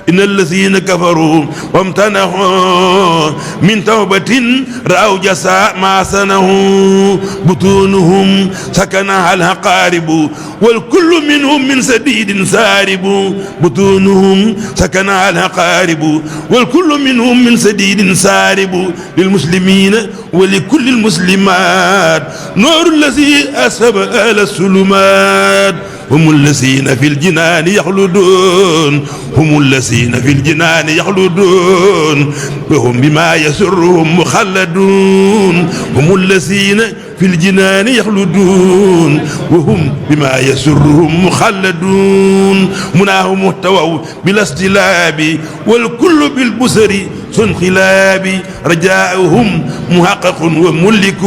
إن الذين كفروا وامتنعوا من توبة رأوا جزاء ما صنعوا بطونهم سكنها العقارب والكل منهم من سديد سارب بطونهم سكنها العقارب والكل منهم من سديد سارب للمسلمين ولكل المسلمات نور الذي أسهب أهل السلمات هم الذين في الجنان يخلدون هم الذين في الجنان يخلدون وهم بما يسرهم مخلدون هم الذين في الجنان يخلدون وهم بما يسرهم مخلدون مناهم محتوى بلا استلاب والكل بالبصر سنخلاب رجاؤهم محقق وملك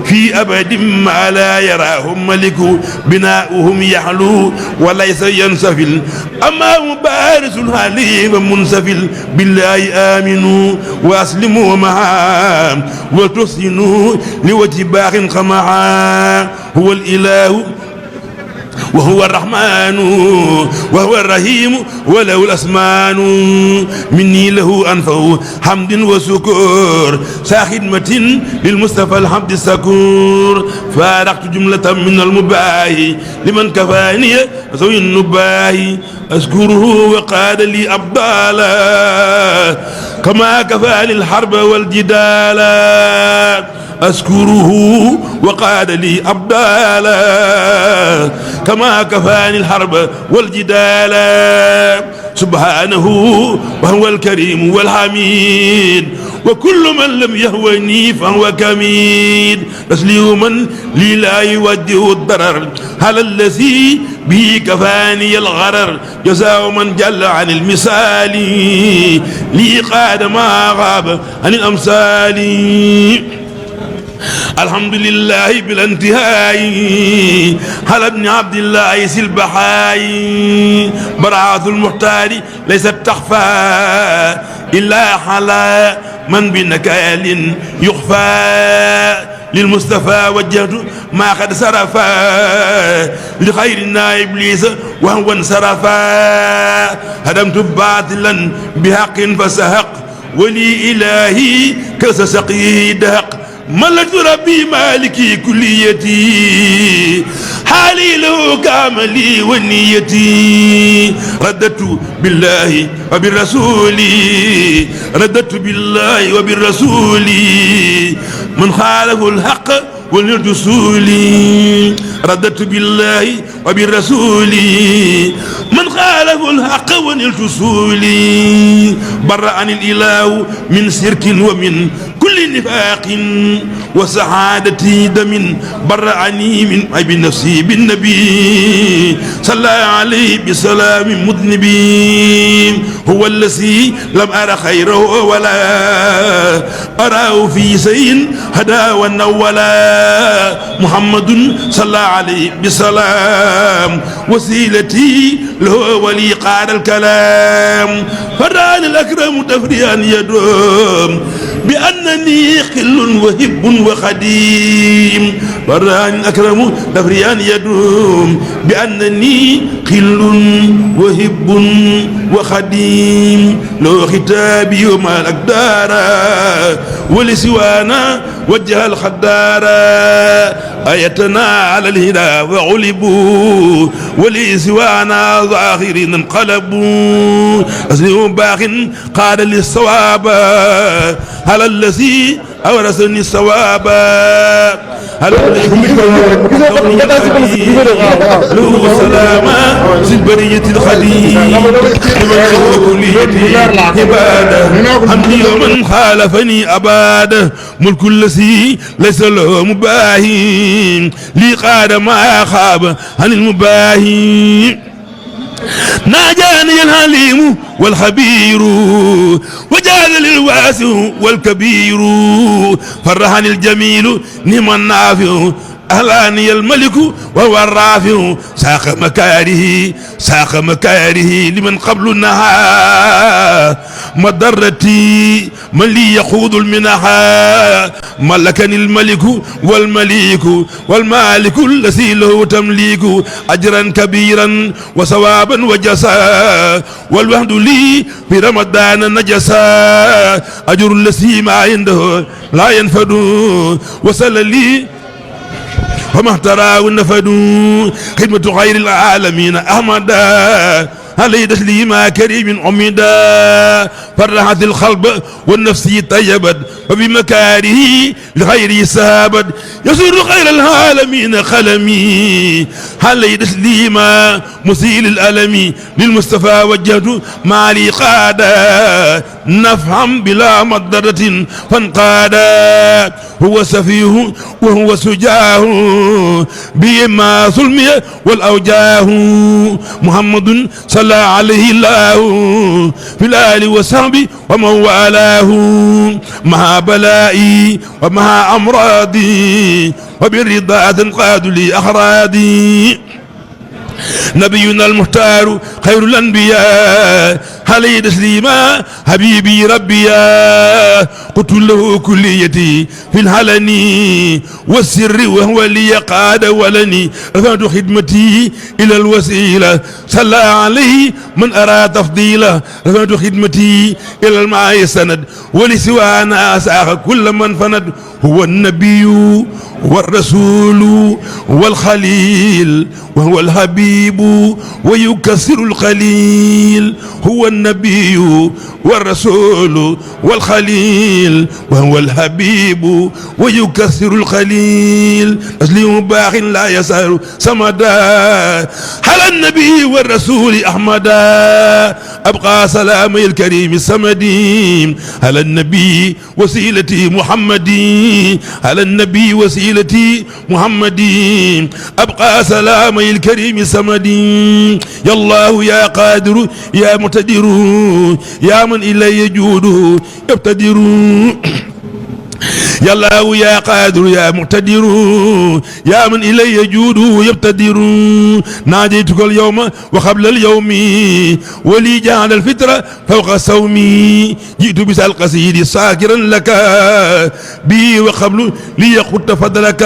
في أبد ما لا يراهم ملك بناؤهم يحلو وليس ينسفل أما مبارس حليم منسفل بالله آمنوا وأسلموا معا وتحسنوا لوجه باق قمعا هو الإله وهو الرحمن وهو الرحيم وله الأسمان مني له أنفه حمد وسكور ساخدمة للمصطفى الحمد السكور فارقت جملة من المباهي لمن كفاني ذوي النباهي أذكره وقال لي أبدالا كما كفاني الحرب والجدال أذكره وقال لي أبدالا كما كفاني الحرب والجدال سبحانه وهو الكريم والحميد وكل من لم يهوني فهو كميد تسليما لي لا يوجه الضرر على الذي به كفاني الغرر جزاء من جل عن المثال لي قاد ما غاب عن الأمثال الحمد لله بلا انتهاء على ابن عبد الله سلبحاي براعة المحتار ليست تخفى إلا على من بنكال يخفى للمصطفى وجهت ما قد صرفا لخيرنا إبليس وهو انصرفا هدمت باطلا بحق فسحق ولي إلهي كس سقيه دهق ملكت ربي مالكي كليتي حالي له كاملي ونيتي رددت بالله وبالرسول رددت بالله وبالرسول من خالف الحق والرسول رددت بالله وبالرسول من خالف الحق والرسول برأني الإله من شرك ومن كل نفاق وسعادتي دم برأني من عيب نفسي بالنبي صلى عليه بسلام مذنبين هو الذي لم أرى خيره ولا أراه في شيء هدى ونولا محمد صلى عليه بسلام وسيلتي له ولي قاد الكلام فران الأكرم تفريا يدوم بأنني خل وهب وخديم فران الأكرم تفريا يدوم بأنني خل وهب وخديم لو ختابي وما الأقدار ولسوانا وجه الخدار آيتنا على الهدى وغلبوا ولسوانا ظاهرين انقلبوا أسلم باق قال للصواب على الذي أورثني الصواب هل له سلاما في البرية الخليل كليتي عبادة حمدي ومن خالفني أباده ملك الذي ليس له مباهي لي قاد ما خاب عن المباهي ناجاني الحليم والخبير وجعل للواسع والكبير فرحني الجميل نعم النافع أهلاني الملك وهو الرافع ساق مكاره لمن قبل النهار مضرتي من لي يخوض المنحا ملكني الملك والمليك والمالك الذي له تمليك أجرا كبيرا وثوابا وجزاء والوحد لي في رمضان نجسا أجر الذي ما عنده لا ينفد وصل لي وما احتراه النفد خدمة خير العالمين أحمد علي تسليما كريم عمدا فرحت القلب والنفس طيبت وبمكاره لخير سابت يسر خير العالمين قلمي علي تسليما مسيل الألم للمصطفى وجهت مالي قادا نفعا بلا مضرة فانقادا هو سفيه وهو سجاه بما ظلمي والأوجاه محمد صلى عليه الله في الآل وصحبه ومن والاه مع بلائي ومع أمراضي وبالرضا تنقاد لي أحرادي نبينا المختار خير الأنبياء عليه تسليما حبيبي ربي قلت له كليتي في الهلن والسر وهو لي قاد ولني رفعت خدمتي إلى الوسيلة صلى عليه من أرى تفضيله رفعت خدمتي إلى الماء سند ولسوانا أساق كل من فند هو النبي والرسول والخليل وهو الحبيب ويكسر الخليل هو النبي والرسول والخليل وهو الحبيب ويكسر الخليل تسليم باق لا يسار سمدا على النبي والرسول أحمدا أبقى سلامي الكريم السمدي على النبي وسيلتي محمدي على النبي وسيلتي محمدي أبقى سلامي الكريم السمدي يا الله يا قادر يا مقتدر يا من إلي يجود يبتدر يا الله يا قادر يا مقتدر يا من إلي يجود يبتدر ناديتك اليوم وقبل اليوم ولي جعل الفطرة فوق صومي جئت بس القصيد ساكرا لك بي وقبل ليخط فضلك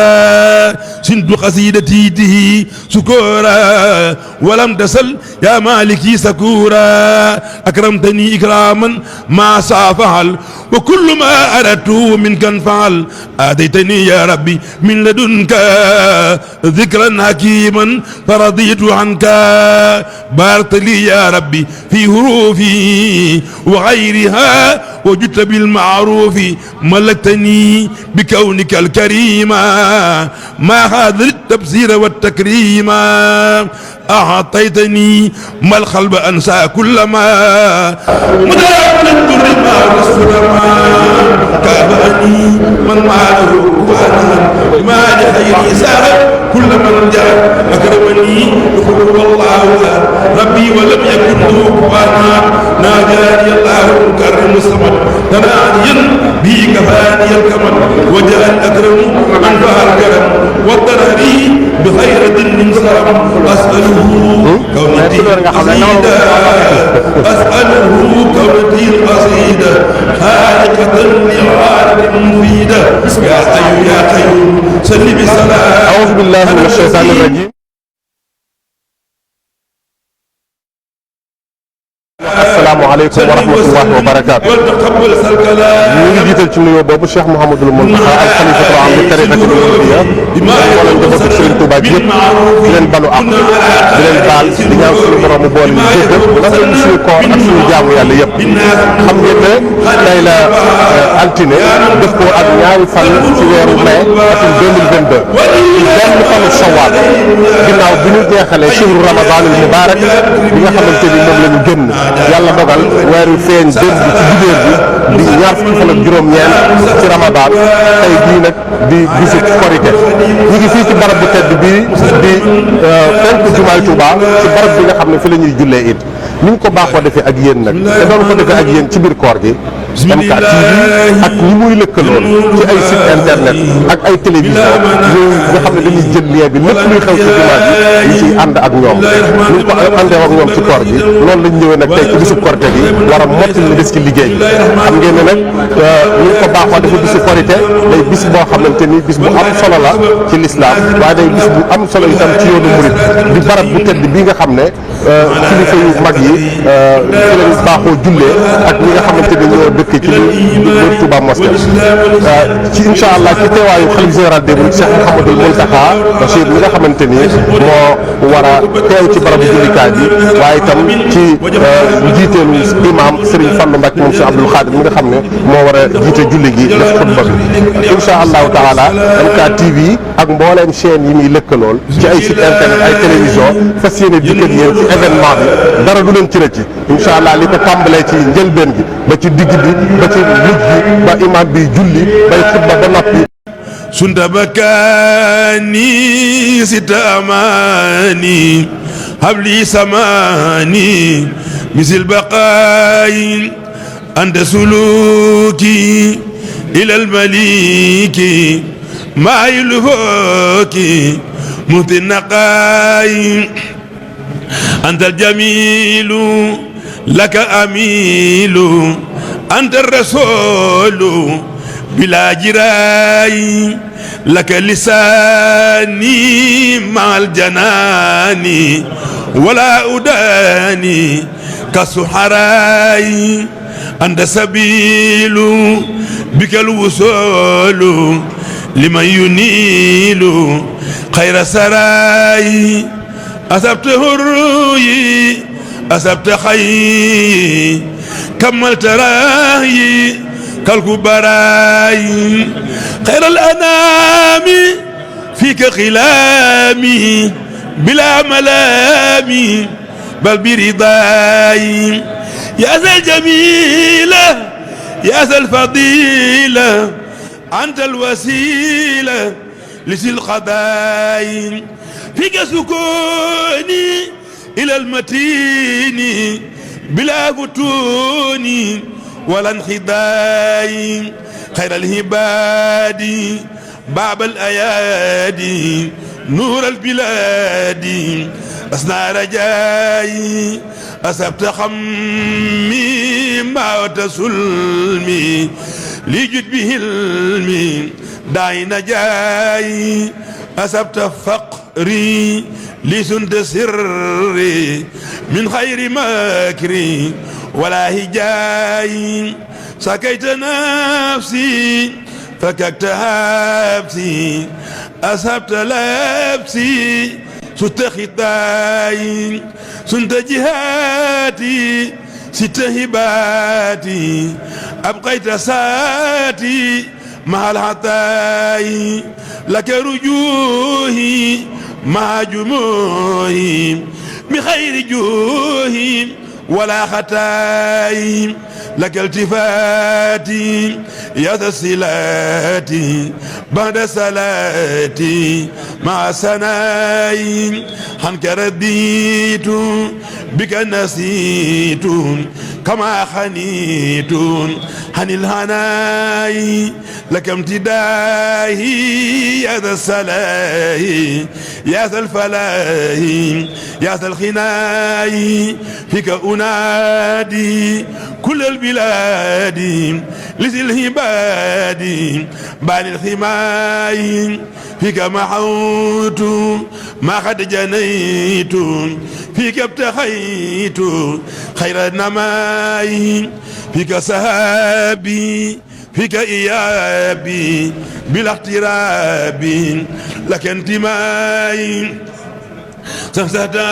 سنت قصيدتي به سكورا ولم تسل يا مالكي سكورا أكرمتني إكراما ما سافعل وكل ما أردت منك انفعل آتيتني يا ربي من لدنك ذكرا حكيما فرضيت عنك بارك لي يا ربي في حروفي وغيرها وجدت بالمعروف ملكتني بكونك الكريم ما هذا التبصير والتكريم أعطيتني ما القلب أنسى كل ما مدام الدر ما والسلما كافأني من معه فأنا ما لخيري سار كل من جاء أكرمني يقول والله ربي ولم يكن له كفانا ناجاني الله المكرم الصمد تناديا بي كفاني الكمل وجاء الأكرم من فعل الكرم والضرري بخير دين سلام أسأله كونتي قصيدة أسأله كونتي قصيدة خالقة لعالم مفيدة يا حي يا قيوم صل بسلام. أعوذ بالله من الشيطان الرجيم. asalaamaaleykum wa rahmatullahi wa barakaatu. ñu ngi jiital ci nuyoo boobu Cheikh Mouhamadul Mountakha al xalifatul aam li tariqati muridiyya wala njabootu Serigne Touba bi yëpp di leen balu ak di leen baal di ñaan suñu borom mu boole ñu jéggal nangul ñu suñu koor ak suñu jaamu yàlla yëpp. xam ngeen ne tey la altine def ko ak ñaari fan ci weeru mai atum 2022 ci benn fanu Shawwal ginnaaw bi ñu jeexalee shahru Ramadanul Mubarak bi nga xamante ni moom la ñu génn. yàlla dogal weeru feeñ démb ci jigéen bi di ñaar fukki fan ak juróom-ñeent ci Ramadan tey bii nag di bisu korite ñu ngi fii ci barab bu tedd bii di penku jumaay Touba ci barab bi nga xam ne fi la ñuy jullee it ni ñu ko baaxoo defee ak yéen nag te doon ko defee ak yéen ci biir koor gi MK TV ak ñi muy lëkkaloon ci ay site internet ak ay télévision ñu nga xam ne dañuy jël lien bi lépp luy xew ci jumaa ji ñu ciy ànd ak ñoom ñu ko àndee ak ñoom ci koor gi loolu lañ ñëwee nag tey ci bisub korite korite gi war a mottali li des ci liggéey xam ngeen ne nag ñu ko baaxoo dafa bisu korite day bis boo xamante ni bis bu am solo la ci lislaam waaye day bis bu am solo itam ci yoonu murit di barab bu tedd bi nga xam ne kilifa yu mag yi ci lañ baaxoo jullee ak ñi nga xamante ni ñoo dëkk ci lu Touba Mosquée ci incha allah ci teewaayu xalif général des mourides Cheikh Mouhamadoul Mountakha Bachir mi nga xamante ni moo war a teew ci barabu jullikaay bi waaye itam ci njiiteelu imam Serigne Fallou Mbacke moom Cheikh Abdoul Khadir mi nga xam ne moo war a jiite julli gi def xutba bi incha allahu taala MK TV ak mbooleem chaîne yi muy lëkkalool ci ay site internet ay télévision fas yéene dikkat yéen ci événement bi dara du leen ci rëcc incha allah li ko tàmbalee ci njëlbeen gi ba ci digg bi ba ci mujj bi ba imam bi julli bay xutba ba noppi sunta bakkaani sita amaani habli samaani misil baqaayi anta suluki ila almaliki maa yulfooki muhti naqaayi anta aljamilu laka amilu anta rasulu bila jiraay laka lisaani maal janaani wala udaani kasuxaraay anta sabilu bikal wusulu liman yuniilu xayra saraay asabta huryi asabta xayyi kamalta raayi كالكبراي خير الأنام فيك خلامي بلا ملامي بل برضاي يا ذا الجميلة يا ذا الفضيلة أنت الوسيلة لذي القضاء فيك سكوني إلى المتين بلا فتون ولا انخداع خير الهباد باب الأيادي نور البلاد أصنع رجائي أسبت خمي ما وتسلمي لجد به علمي داعي نجاي أسبت فقري لسنت سري من خير مكري ولا هجاي سكيت نفسي فككت هابسي أسهبت لابسي ست خطاي سنت جهاتي ست هباتي أبقيت ساتي مع العطاي لك رجوهي مع جموهي بخير جوهي ولا خطاي لك التفاتي يا ذا الصلاتي بعد صلاتي مع سناي عنك رديت بك نسيت كما خنيت عن الهناي لك امتداهي يا ذا الصلاح يا ذا الفلاح يا ذا الخناي فيك أنادي كل البلاد لذي الهباد بان الخماي فيك محوت ما قد جنيت فيك ابتخيت خير النماي فيك سهابي فيك إيابي بلا اقتراب لك انتماي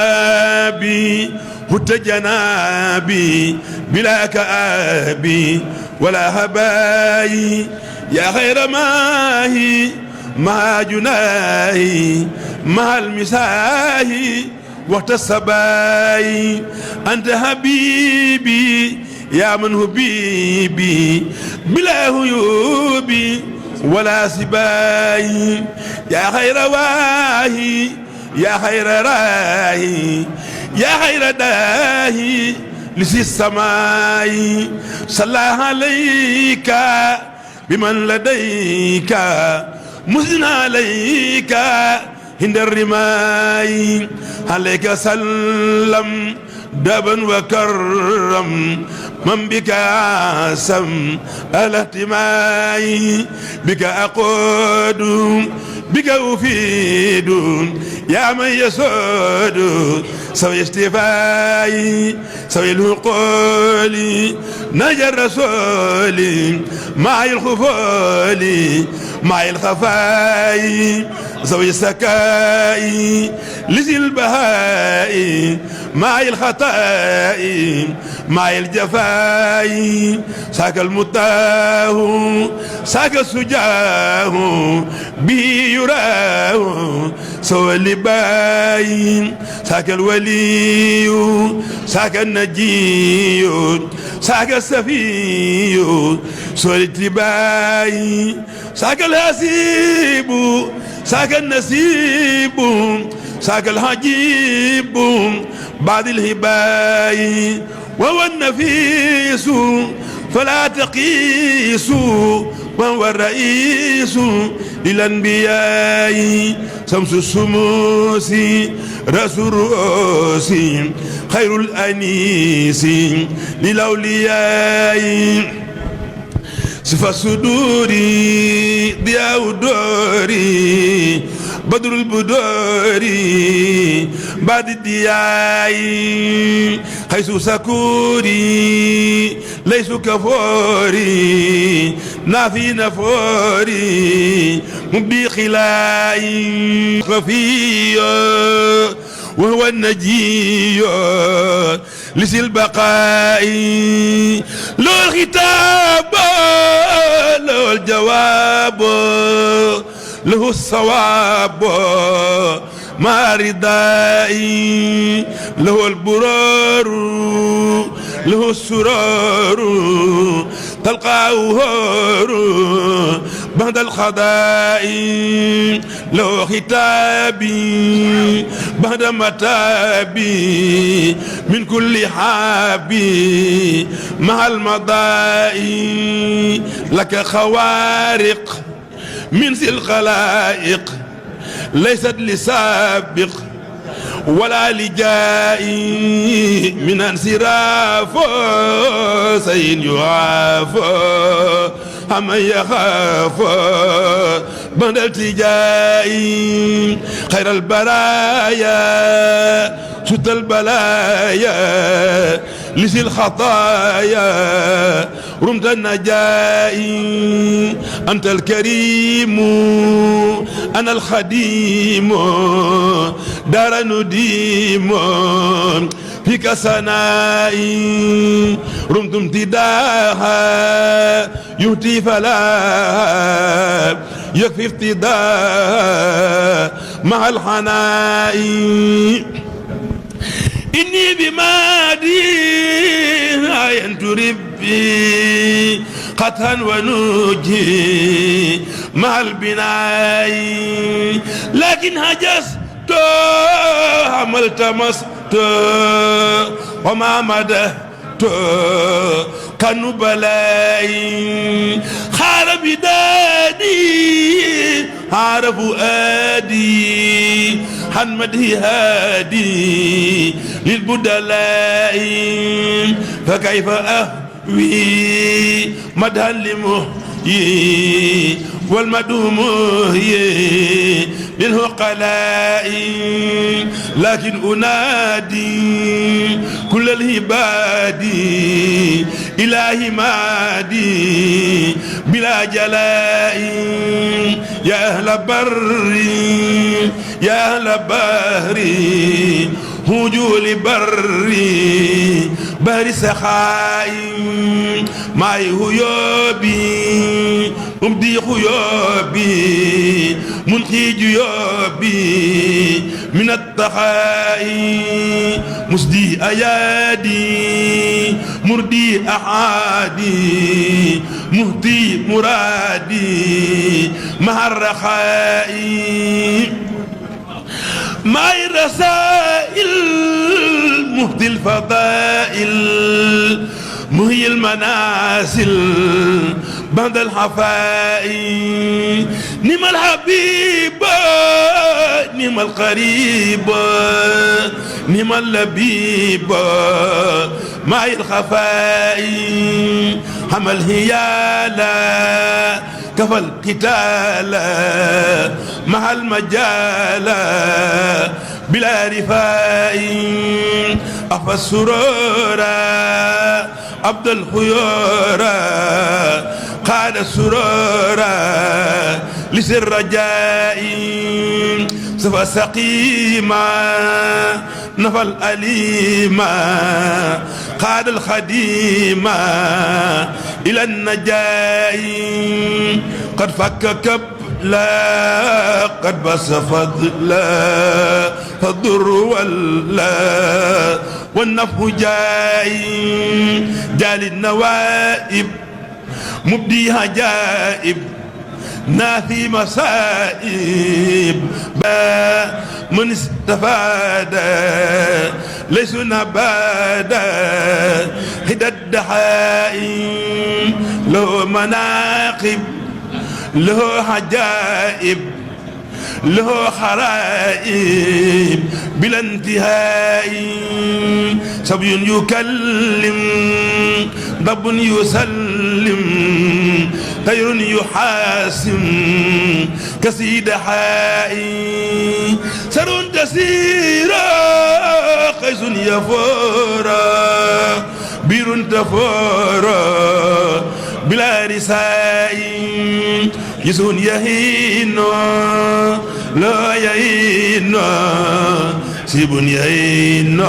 سهتابي هت جنابي بلا كآبي ولا هباي يا خير ماهي مع جناهي مع المساهي وقت الصباي أنت حبيبي يا من حبيبي بلا هيوبي ولا سباي يا خير واهي يا خير راهي يا خير داهي لسي السماء صلى عليك بمن لديك مزن عليك هند الرماي عليك سلم دبا وكرم من بك عاسم الاهتماء بك أقود بك أفيد يا من يسود سوي استفاي سوي الهقول نجى الرسول مع الخفول مع الخفاي سوي السكاء لذي البهاء مع الخطاء مع الجفاء ساك المتاه ساك السجاه به يراه سوى اللباي ساك الولي ساك النجي ساك السفي سوى الاتباعي ساك الهسيب ساك النسيب ساك الحجيب بعد الهباء وهو النفيس فلا تقيسوا وهو الرئيس للأنبياء شمس الشموس رأس الرؤوس خير الأنيس للأولياء صفة الصدور ضياء الدور بدر البدور بعد الدياء حيث سكوري ليس كفوري نافي نفوري مبدي خلائي خفي وهو النجي لسي البقاء له الختاب له الجواب له الصواب مع ردائي له البرار له السرار تلقاه هور بعد الخضاء له ختابي بعد متابي من كل حابي مع المضاء لك خوارق من ذي الخلائق ليست لسابق ولا لجائي من انصراف سين يعاف أمن يخاف بعد التجائي خير البرايا شد البلايا لذي الخطايا رمت النجائي أنت الكريم أنا الخديم دار نديم فيك سنائي رمت امتداها يهتي فلا يكفي افتداء مع الحنائي إني بمادي عينت ربي قطعا ونوجي مع البناء لكن هجست عملت مست وما مدت كانوا بلاي خار بدادي عرف آدي عن مده هادي للبدلاء فكيف أهوي مدها لمحيي والمدوم للهقلاء لكن أنادي كل الهباد إلهي مادي بلا جلاء يا أهل بري يا أهل بهري هجول بري بهر سخائي معي هيوبي أمدي خيوبي منخي جيوبي من التخائي مسدي أيادي مردي أحادي مهدي مرادي مع الرخائي مع الرسائل مهدي الفضائل مهي المنازل بعد الحفائي نم الحبيب نم القريب نعم اللبيب مع الخفاء حمل هيالا كفى القتال مع المجال بلا رفاء أفى السرور عبد الخيور قاد السرور لسر رجاء سفى سقيما نفى الأليما قاد الخديما إلى النجاء قد فك كبلا قد بس فضلا فالضر ولا والنفع جاء جال النوائب مبديها جائب ناثي مصائب من استفاد ليس نبادا هدى الدحائم له مناقب له عجائب له خرائب بلا انتهاء صبي يكلم ضب يسلم طير يحاسم كسيد حائي سر تسير قيس يفور بير تفور بلا رساء يسون يهين لا يهين سيب يهين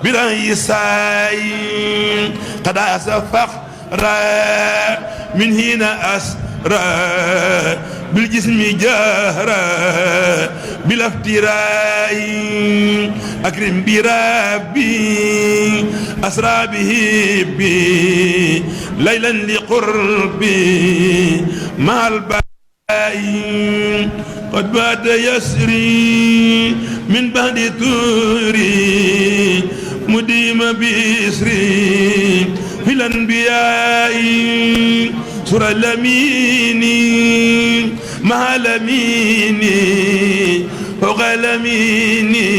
بلا يساء قد أسفق من هنا أسرى بالجسم جهرا بلا افتراء أكرم بربي أسرى به بي ليلا لقربي مع الباء قد بات يسري من بعد توري مديم بإسري في الأنبياء سورة لميني مع لميني فوق لميني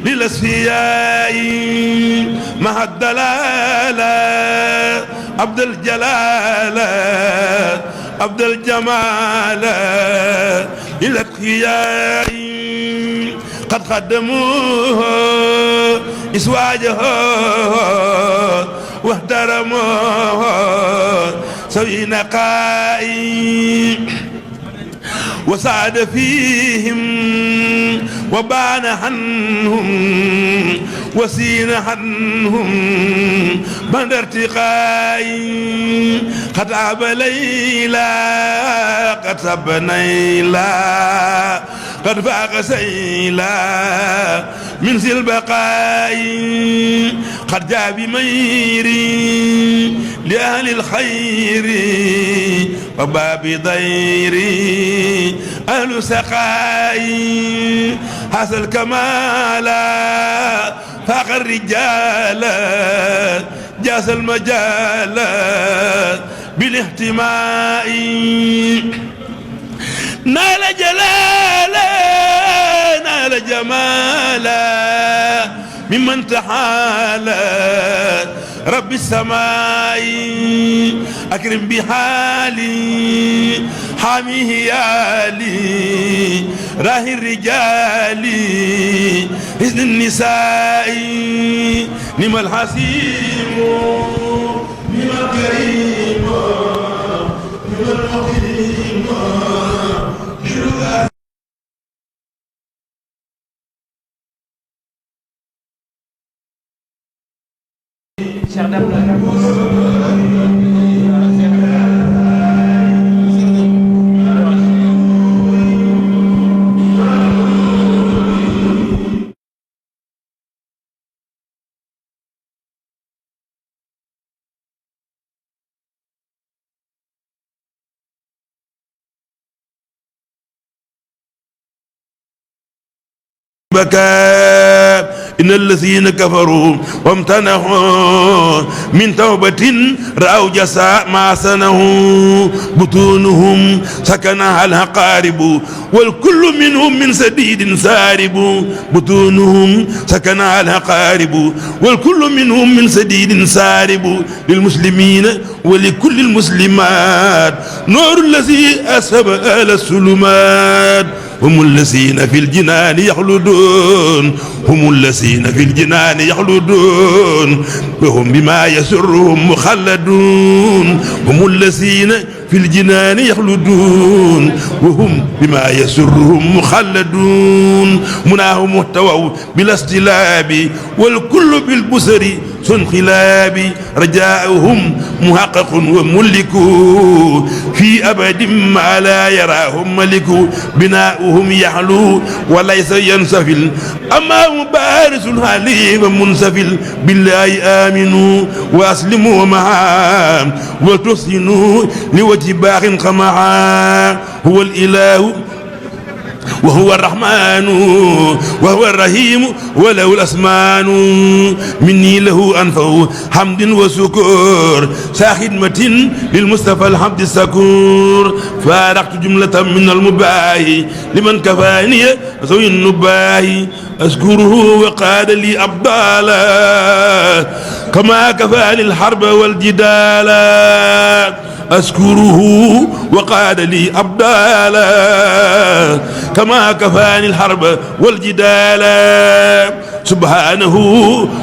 للأصفياء مع الدلالة عبد الجلال عبد الجمال إلى الخياء قد خدموه إسواجه واحترموه سوي نقائي وسعد فيهم وبان عنهم وسين عنهم بعد ارتقائي قد عاب ليلى قد سب نيلى قد فاق سيلا من ذي البقاء قد جاء بميري لأهل الخير وباب ضيري أهل سقاي هذا الكمال فاق الرجال جاز المجال بالاهتماء نال جلالا نال جمالا ممن تحالى رب السماء أكرم بحالي حاميه يالي راهي الرجال إذن النساء نم الحسيم نم الكريم نم المقيم بكى إن الذين كفروا وامتنعوا من توبة رأوا جزاء ما صنعوا بطونهم سكنها العقارب والكل منهم من سديد سارب بطونهم سكنها العقارب والكل منهم من سديد سارب للمسلمين ولكل المسلمات نور الذي أسهب أهل الظلمات هم الذين في الجنان يخلدون هم الذين في الجنان يخلدون وهم بما يسرهم مخلدون هم الذين في الجنان يخلدون وهم بما يسرهم مخلدون مناهم محتوى بلا استلاب والكل بالبصر سنخلاب رجاؤهم محقق وملك في أبد ما لا يراهم ملك بناؤهم يحلو وليس ينسفل أما مبارس حليم منسفل بالله آمنوا وأسلموا معا وتحسنوا لوجه باق قمعا هو الإله وهو الرحمن وهو الرحيم وله الأسمان مني له أنفه حمد وسكور ساخدمة للمصطفى الحمد السكور فارقت جملة من المباهي لمن كفاني ذوي النباهي أذكره وقاد لي أبدالا كما كفاني الحرب والجدال أذكره وقاد لي أبدالا كما كفاني الحرب والجدال سبحانه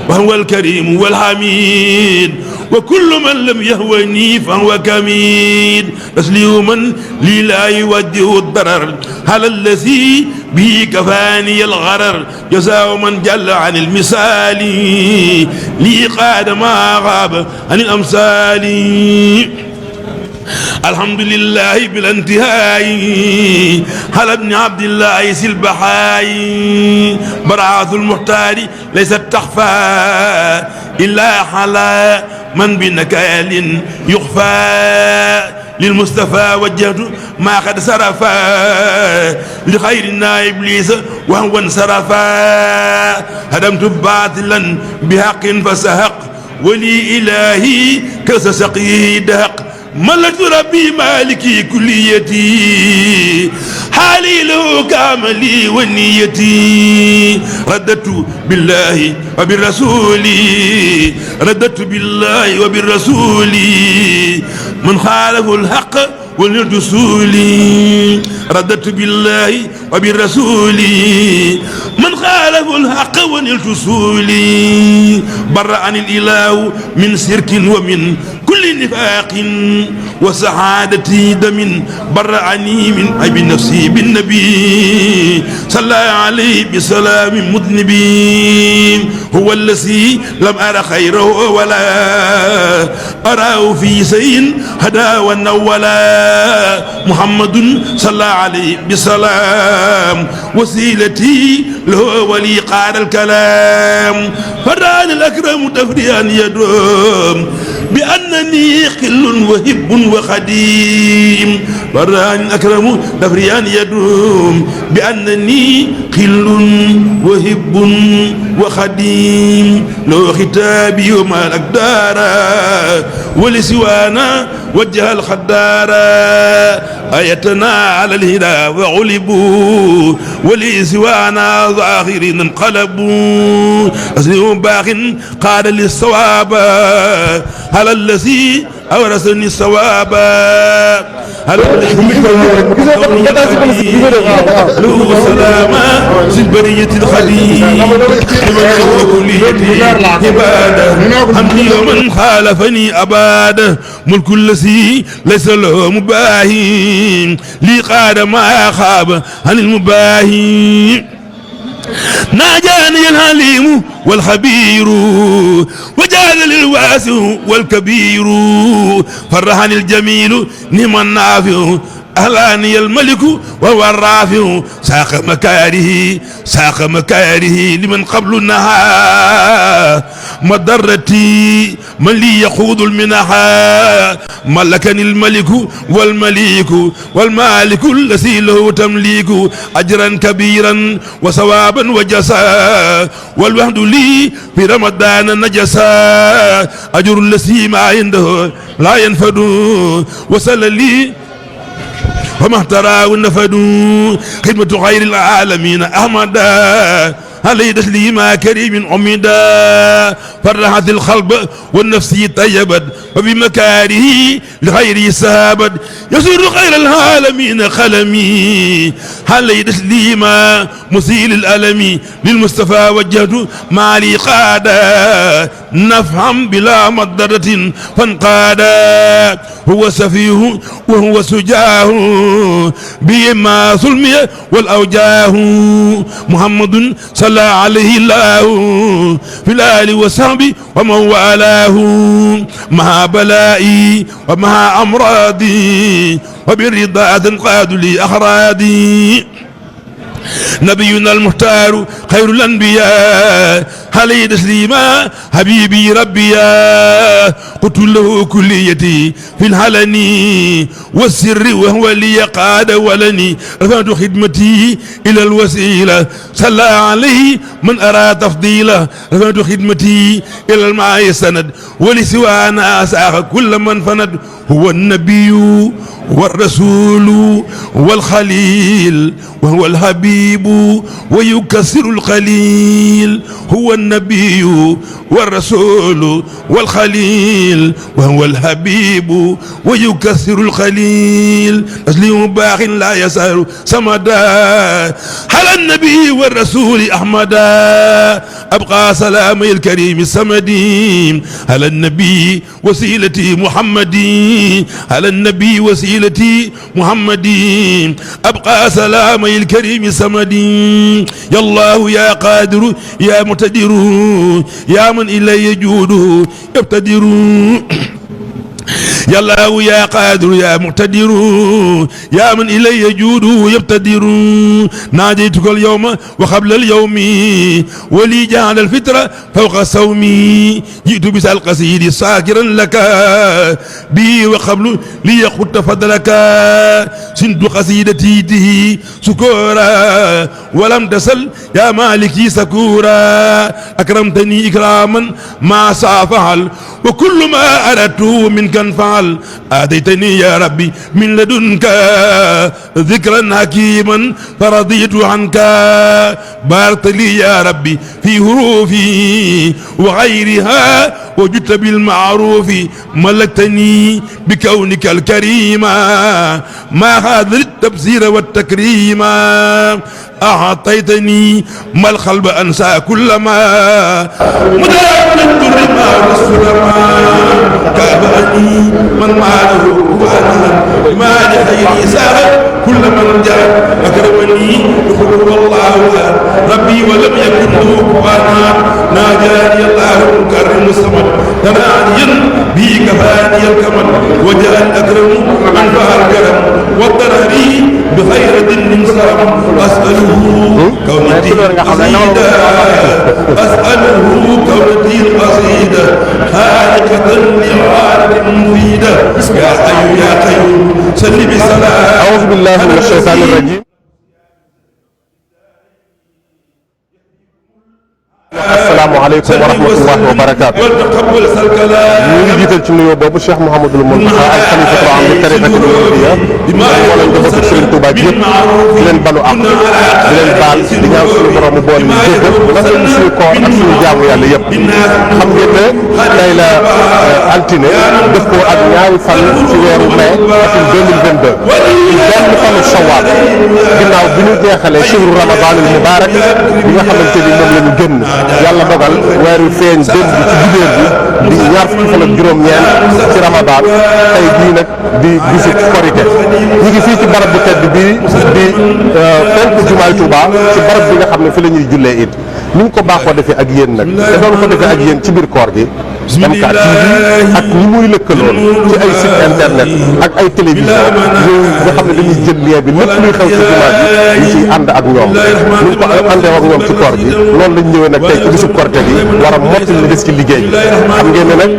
وهو الكريم والحميد وكل من لم يهوني فهو كميد تسليما لي لا يوجه الضرر على الذي به كفاني الغرر جزاء من جل عن المثال لي قاد ما غاب عن الأمثال الحمد لله بلا انتهاء على ابن عبد الله سلبحاي براعة المختار ليست تخفى إلا على من بنكال يخفى للمصطفى وجهت ما قد صرفا لخيرنا إبليس وهو انصرفا هدمت باطلا بحق فسحق ولي إلهي كسسقي دهق ملكت ربي مالكي كليتي حالي له كاملي ونيتي رددت بالله وبالرسول رددت بالله وبالرسول من خالف الحق والرسول رددت بالله وبالرسول من خالف الحق والرسول برأني الإله من شرك ومن كل نفاق وسعادتي دم برأني من عيب نفسي بالنبي صلى عليه بسلام مذنبين هو الذي لم أرى خيره ولا أراه في شيء هدى ونولا محمد صلى عليه بسلام وسيلتي له ولي قال الكلام فران الأكرم تفريا يدوم بأنني خل وهب وخديم فران الأكرم تفريا يدوم بأنني خل وهب وخديم لو ختابي وما الأقدار ولسوانا وجه الخدار آيتنا على الهدى وغلبوا ولسوانا ظاهرين انقلبوا أسلم باق قال للصواب على الذي أورثني الصواب على الذي له سلاما في البرية الخليل كليتي عبادة حمدي ومن خالفني أباد ملك الذي ليس له مباهي لي قاد ما خاب عن المباهي ناجاني الحليم والخبير وجعل للواسع والكبير فرحني الجميل نعم النافع أهلاني الملك وهو الرافع ساق مكاره لمن قبل النهار مضرتي من لي يخوض المنحا ملكني الملك والمليك والمالك الذي له تمليك أجرا كبيرا وثوابا وجزاء والوحد لي في رمضان نجسا أجر الذي ما عنده لا ينفد وصل لي وما احتراه النفد خدمة خير العالمين أحمدا علي تسليما كريم عمدا فرحت القلب والنفس طيبت وبمكاره لغيره سابت يسر خير العالمين قلمي علي تسليما مسيل الألم للمصطفى وجهت مالي قادا نفهم بلا مضرة فانقادا هو سفيه وهو سجاه بما ظلمي والأوجاه محمد صلى عليه الله في الآل وصحبه ومن والاه مع بلائي ومع أمراضي وبالرضا تنقاد لي أحرادي نبينا المختار خير الأنبياء عليه تسليما حبيبي ربي قلت له كليتي في الحلن والسر وهو لي قاد ولني رفعت خدمتي إلى الوسيلة صلى عليه من أرى تفضيله رفعت خدمتي إلى الماء سند ولسوانا أساق كل من فند هو النبي والرسول والخليل وهو الحبيب ويكسر القليل هو النبي والرسول والخليل وهو الحبيب ويكسر القليل تسليم باق لا يسار سمدا على النبي والرسول أحمدا أبقى سلامي الكريم السمدي على النبي وسيلتي محمدي على النبي وسيلتي محمدي أبقى سلامي الكريم السمدي يا الله يا قادر يا مقتدر يا من إليه يجود يبتدر يا الله يا قادر يا مقتدر يا من إلي يجود يبتدر ناديتك اليوم وقبل اليوم ولي جعل الفطرة فوق صومي جئت بس القصيد ساكرا لك بي وقبل ليخط فضلك سند قصيدتي به سكورا ولم تسل يا مالكي سكورا أكرمتني إكراما ما سافعل وكل ما أردت منك انفعل آتيتني يا ربي من لدنك ذكرا حكيما فرضيت عنك بارك لي يا ربي في حروفي وغيرها وجدت بالمعروف ملكتني بكونك الكريم ما هذا التبصير والتكريم أعطيتني ما القلب أنسى كل ما مدام الدر ما والسلما كابأني من معه وأنا ما لخيري ساغ كل من جاء أكرمني يقول الله ربي ولم يكن له كفانا ناجاني الله المكرم الصمد تناديا به كفاني الكمل وجاء الأكرم أنفع الكرم والضرري بخير دين سلام أسأله كون الدين قصيدة أسأله كون الدين قصيدة خالقة لعالم مفيدة يا حي يا قيوم سل بسلام. أعوذ بالله من الشيطان الرجيم. asalaamaaleykum wa rahmatullahi wa barakaatu. ñu ngi jiital ci nuyoo boobu Cheikh Mouhamadul Mountakha al xalifatul aam li tariqati muridiyya wala njabootu Serigne Touba gi yëpp di leen balu ak di leen baal di ñaan suñu borom mu boole ñu jéggal nangul ñu suñu koor ak suñu jaamu yàlla yëpp. xam ngeen ne tey la altine def ko ak ñaari fan ci weeru mai atum 2022 ci benn fanu Shawwal ginnaaw bi ñu jeexalee shahru Ramadanul Mubarak bi nga xamante ni moom la ñu génn. yàlla dogal weeru feeñ démb bi ci dibéer bi di ñaar fukki fan ak juróom-ñeent ci Ramadan tey jii nag di bisu Korité ñu ngi fii ci barab bu tedd bii di penku jumaay Touba ci barab bi nga xam ne fi la ñuy jullee it ni ñu ko baaxoo defee ak yéen nag te doon ko defee ak yéen ci biir koor gi MK TV ak ñi muy lëkkaloon ci ay site internet ak ay télévision yooyu nga xam ne dañuy jël lien bi lépp luy xew ci jumaa ji ñu ciy ànd ak ñoom ni ñu ko àndee ak ñoom ci koor gi loolu lañ ñëwee nag tey ci bisu korite gi war a mottali li des ci liggéey bi xam ngeen ne nag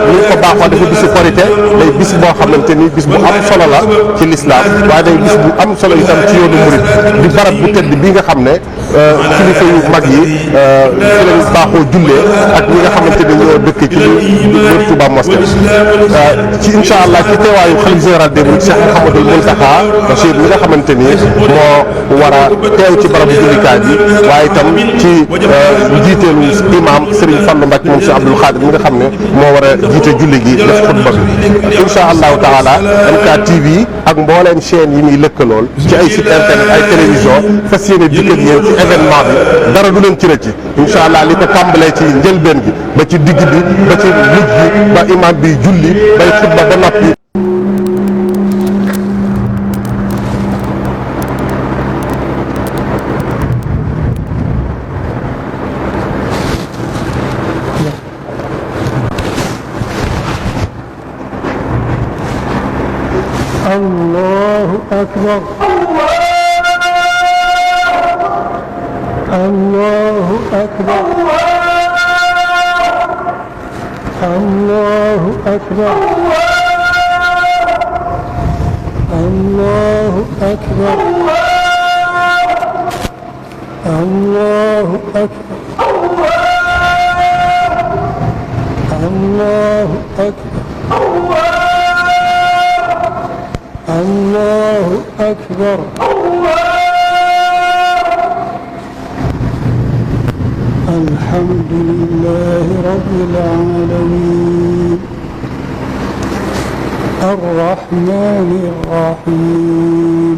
ni ñu ko baaxoo dafa bisu korite day bis boo xamante ni bis bu am solo la ci lislaam waaye day bis bu am solo itam ci yoonu murit di barab bu tëdd bi nga xam ne kilifa yu mag yi fi lañ baaxoo jullee ak ñi nga xamante ni ñoo dëkk ci wër Touba Mosquée ci incha allah ci teewaayu xalif général des mourides Cheikh Mouhamadoul Mountakha Bachir mi nga xamante ni moo war a teew ci barabu jullikaay bi waaye itam ci njiiteelu imam Serigne Fallou Mbacke moom Cheikh Abdoul Khadir mi nga xam ne moo war a jiite julli gi def xutba bi incha allahu taala MK TV ak mbooleem chaîne yi muy lëkkalool ci ay site internet ay télévision fas yéene dikk ak yéen ci événement bi dara du leen ci rëcc incha allah li ko tàmbalee ci njëlbeen gi ba ci digg bi ba ci mujj bi ba imam bi julli bay xutba ba noppi. Allahu akbar Allahu akbar Allahu akbar Allahu akbar Allahu akbar Allahu akbar Allahu akbar alhamdulillahi rabbil alamin arrahmanir rahim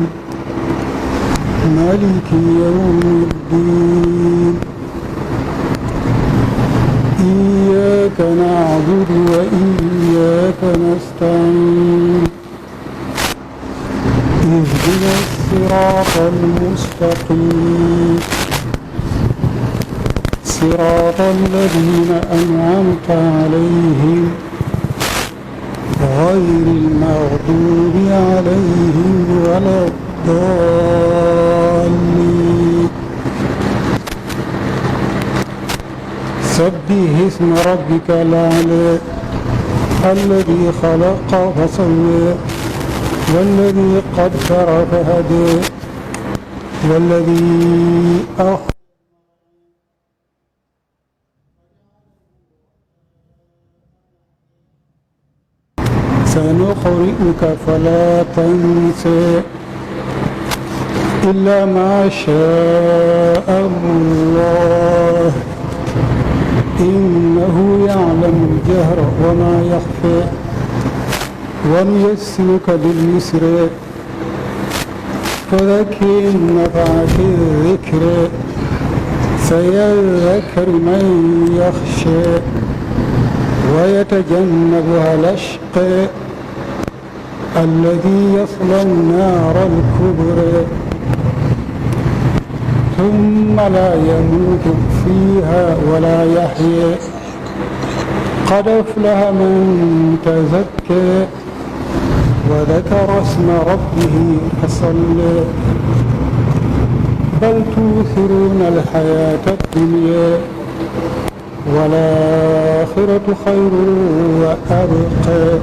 maliki yawmiddin iyyaka na'budu wa iyyaka nasta'in اهدنا الصراط المستقيم صراط الذين أنعمت عليهم غير المغضوب عليهم ولا الضالين سبح اسم ربك الأعلى الذي خلق فسوى والذي قدر فهدى والذي سنقرئك فلا تنسى إلا ما شاء الله إنه يعلم الجهر وما يخفى ونيسرك باليسر فذكر إن نفعت الذكر سيذكر من يخشى ويتجنبها الأشقى الذي يصلى النار الكبرى ثم لا يموت فيها ولا يحيى قد أفلح من تزكى وذكر اسم ربه فصلى بل توثرون الحياة الدنيا والآخرة خير وأبقى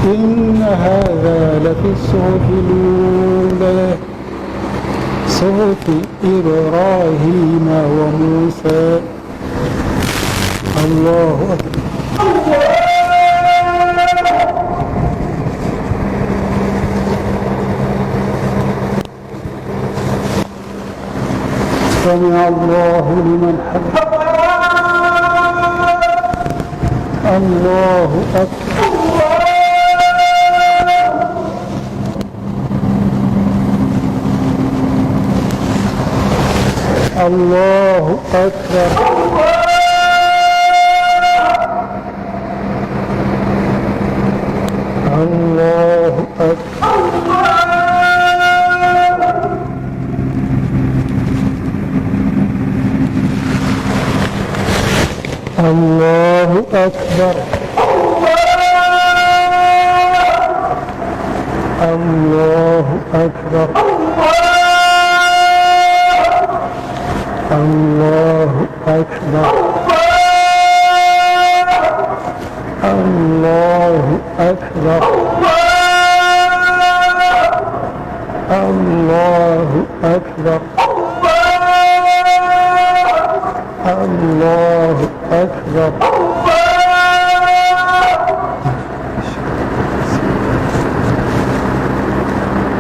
إن هذا لفي الصحف الأولى صحف إبراهيم وموسى الله أكبر سمع الله لمن حمده الله أكبر الله أكبر الله أكبر الله أكبر الله أكبر الله أكبر الله أكبر الله أكبر الله أكبر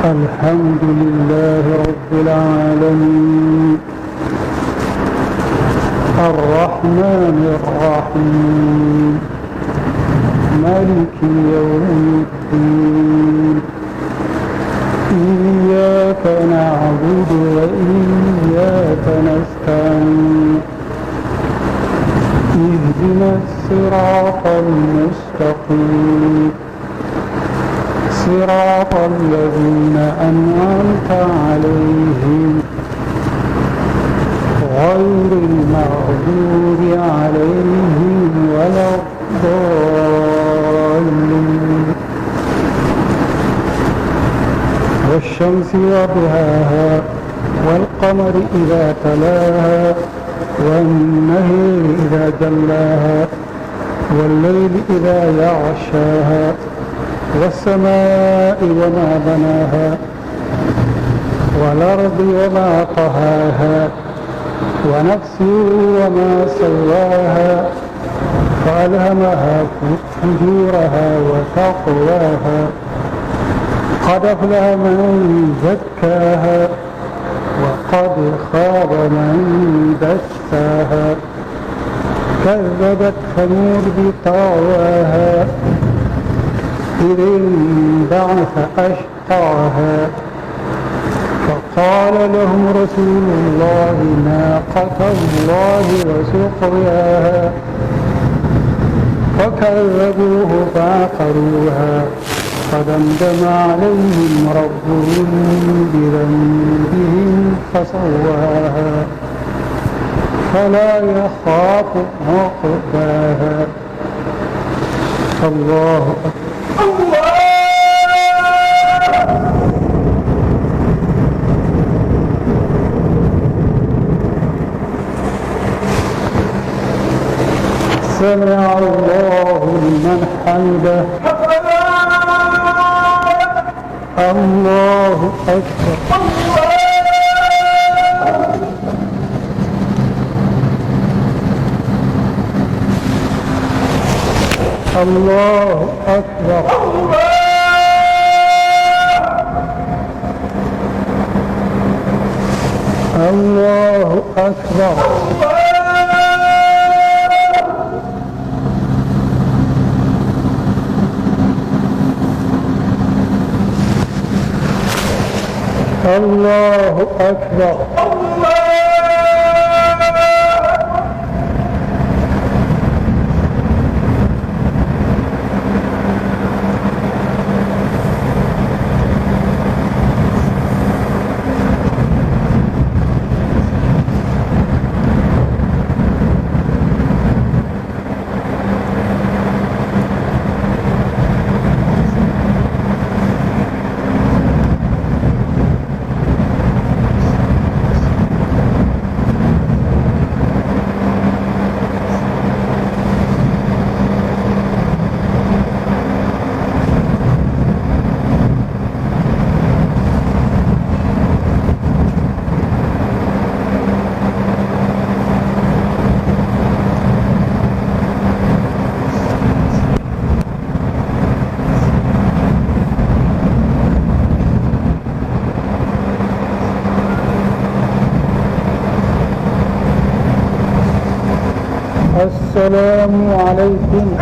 الحمد لله رب العالمين الرحمن الرحيم مالك يوم الدين إياك نعبد وإياك نستعين اهدنا الصراط المستقيم صراط الذين أنعمت عليهم غير المغضوب عليهم ولا الضالين والشمس وضحاها والقمر إذا تلاها والنهر إذا جلاها والليل إذا يغشاها والسماء وما بناها والأرض وما طهاها ونفس وما سواها فألهمها فجورها وتقواها قد أفلح من زكاها وقد خاب من دساها كذبت ثمود بطغواها إذ انبعث أشقاها فقال لهم رسول الله ناقة الله وسقياها فكذبوه فعقروها فدمدم عليهم ربهم بذنبهم فسواها فلا يخاف عقباها الله أكبر سمع الله لمن حمده الله أكبر الله أكبر الله أكبر الله أكبر السلام عليكم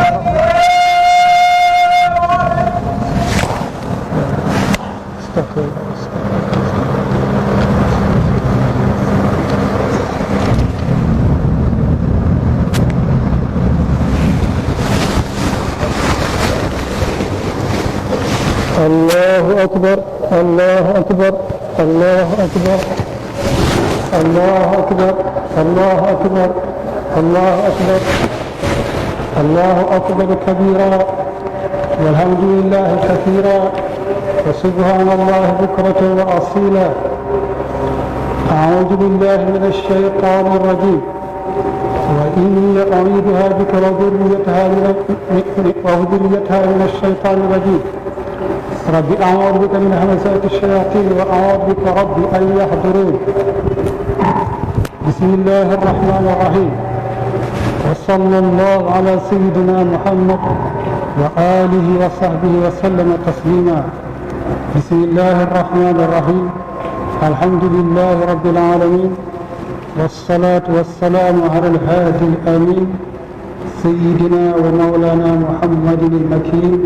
الله أكبر الله أكبر الله أكبر الله أكبر الله أكبر الله أكبر الله أكبر كبيرا والحمد لله كثيرا وسبحان الله بكرة وأصيلا. أعوذ بالله من الشيطان الرجيم وإني أعيذها بك وذريتها من الشيطان الرجيم. رب أعوذ بك من همزات الشياطين وأعوذ بك رب أن يحضرون. بسم الله الرحمن الرحيم وصلى الله على سيدنا محمد وآله وصحبه وسلم تسليما. بسم الله الرحمن الرحيم الحمد لله رب العالمين والصلاة والسلام على الهادي الأمين سيدنا ومولانا محمد المكين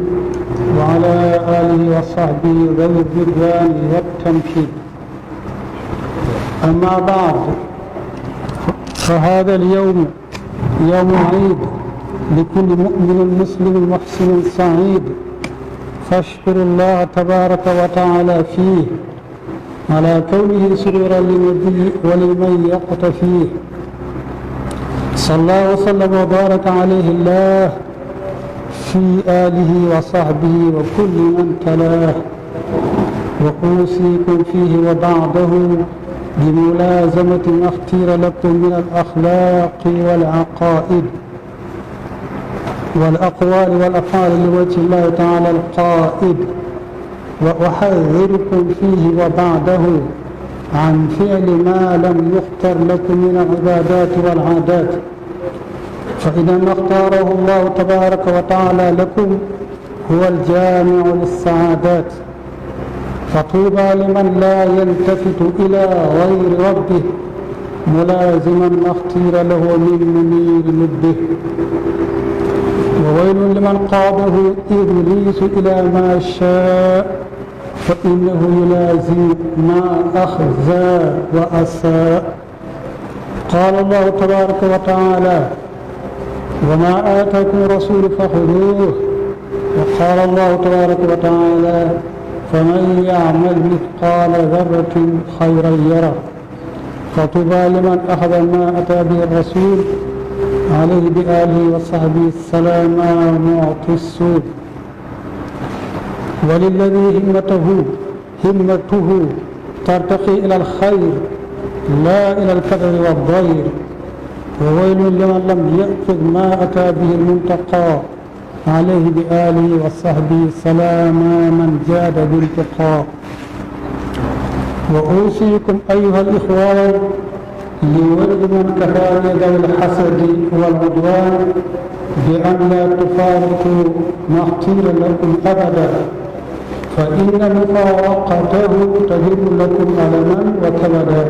وعلى آله وصحبه ذوي الرضوان والتمكين. أما بعد، فهذا اليوم يوم عيد لكل مؤمن مسلم محسن سعيد، فاشكر الله تبارك وتعالى فيه على كونه سرورا للنبي ولمن يقتفيه. صلى وسلم وبارك عليه الله في آله وصحبه وكل من تلاه. وأوصيكم فيه وبعده بملازمة ما اختير لكم من الأخلاق والعقائد والأقوال والأفعال لوجه الله تعالى القائد. وأحذركم فيه وبعده عن فعل ما لم يختر لكم من العبادات والعادات، فإنما اختاره الله تبارك وتعالى لكم هو الجامع للسعادات. فطوبى لمن لا يلتفت إلى غير ربه ملازما ما اختير له من منير لبه. وويل لمن قاده إبليس إلى ما شاء فإنه يلازم ما أخزى وأساء. قال الله تبارك وتعالى: وما آتاكم الرسول فخذوه. وقال الله تبارك وتعالى: فمن يعمل مثقال ذرة خيرا يره. فطوبى لمن أخذ ما أتى به الرسول عليه بآله وصحبه السلام معطي السود. وللذي همته ترتقي إلى الخير لا إلى الكدر والضير. وويل لمن لم يأخذ ما أتى به المنتقى عليه بآله وصحبه السلام من جاد بالتقاء. وأوصيكم أيها الإخوان لورد من كفاني ذوي الحسد والعدوان بأن لا تفارقوا ما اختير لكم أبدا، فإن مفارقته تجر لكم ألما وكبدا.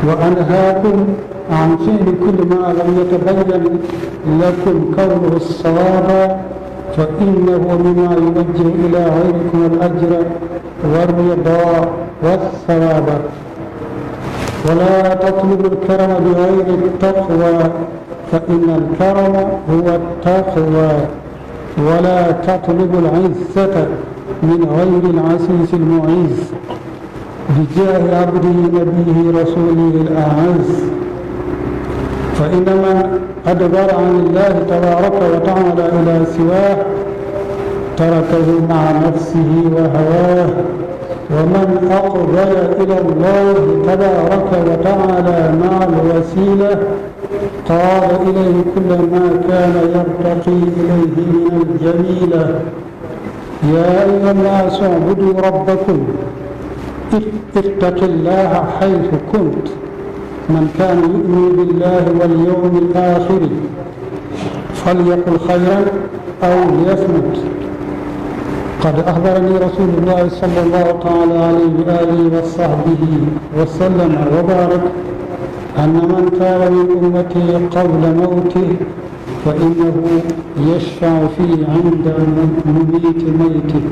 وأنهاكم عن فعل كل ما لم يتبين لكم كونه الصواب، فإنه مما يوجه إلى غيركم الأجر والرضا والثواب. ولا تطلبوا الكرم بغير التقوى، فإن الكرم هو التقوى. ولا تطلبوا العزة من غير العزيز المعز، بجاه عبده نبيه رسوله الأعز. فإن من أدبر عن الله تبارك وتعالى إلى سواه تركه مع نفسه وهواه، ومن أقبل إلى الله تبارك وتعالى مع الوسيلة قاد إليه كل ما كان يرتقي إليه من الجميلة. يا أيها الناس اعبدوا ربكم اتق الله حيث كنت. من كان يؤمن بالله واليوم الآخر فليقل خيرا أو ليصمت. قد أخبرني رسول الله صلى الله تعالى عليه وآله وصحبه وسلم وبارك أن من كان من أمته قبل موته فإنه يشفع فيه عند مميت ميته.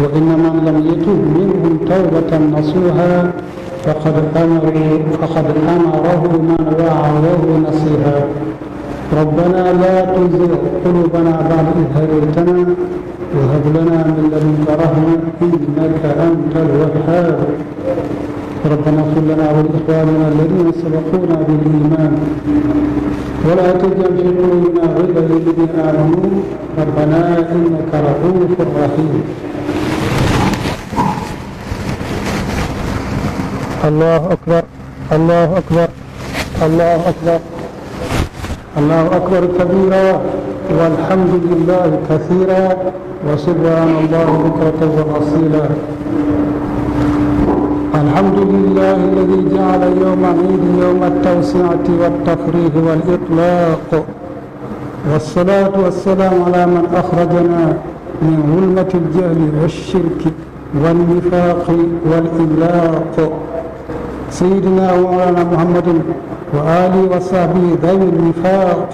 وإن من لم يتب منهم توبة نصوحا فقد أمره من وعظه نصيحا. ربنا لا تزغ قلوبنا بعد إذ هديتنا وهب لنا من لدنك رحمة إنك أنت الوهاب. ربنا اغفر لنا ولإخواننا الذين سبقونا بالإيمان ولا تجعل في قلوبنا غلا للذين آمنوا ربنا إنك رؤوف رحيم. الله أكبر الله أكبر الله أكبر الله أكبر كبيرا والحمد لله كثيرا وسبحان الله بكرة وأصيلا. الحمد لله الذي جعل يوم عيد يوم التوسعة والتفريح والإطلاق، والصلاة والسلام على من أخرجنا من ظلمة الجهل والشرك والنفاق والإملاق، سيدنا ومولانا محمد وآله وصحبه ذوي الوفاق،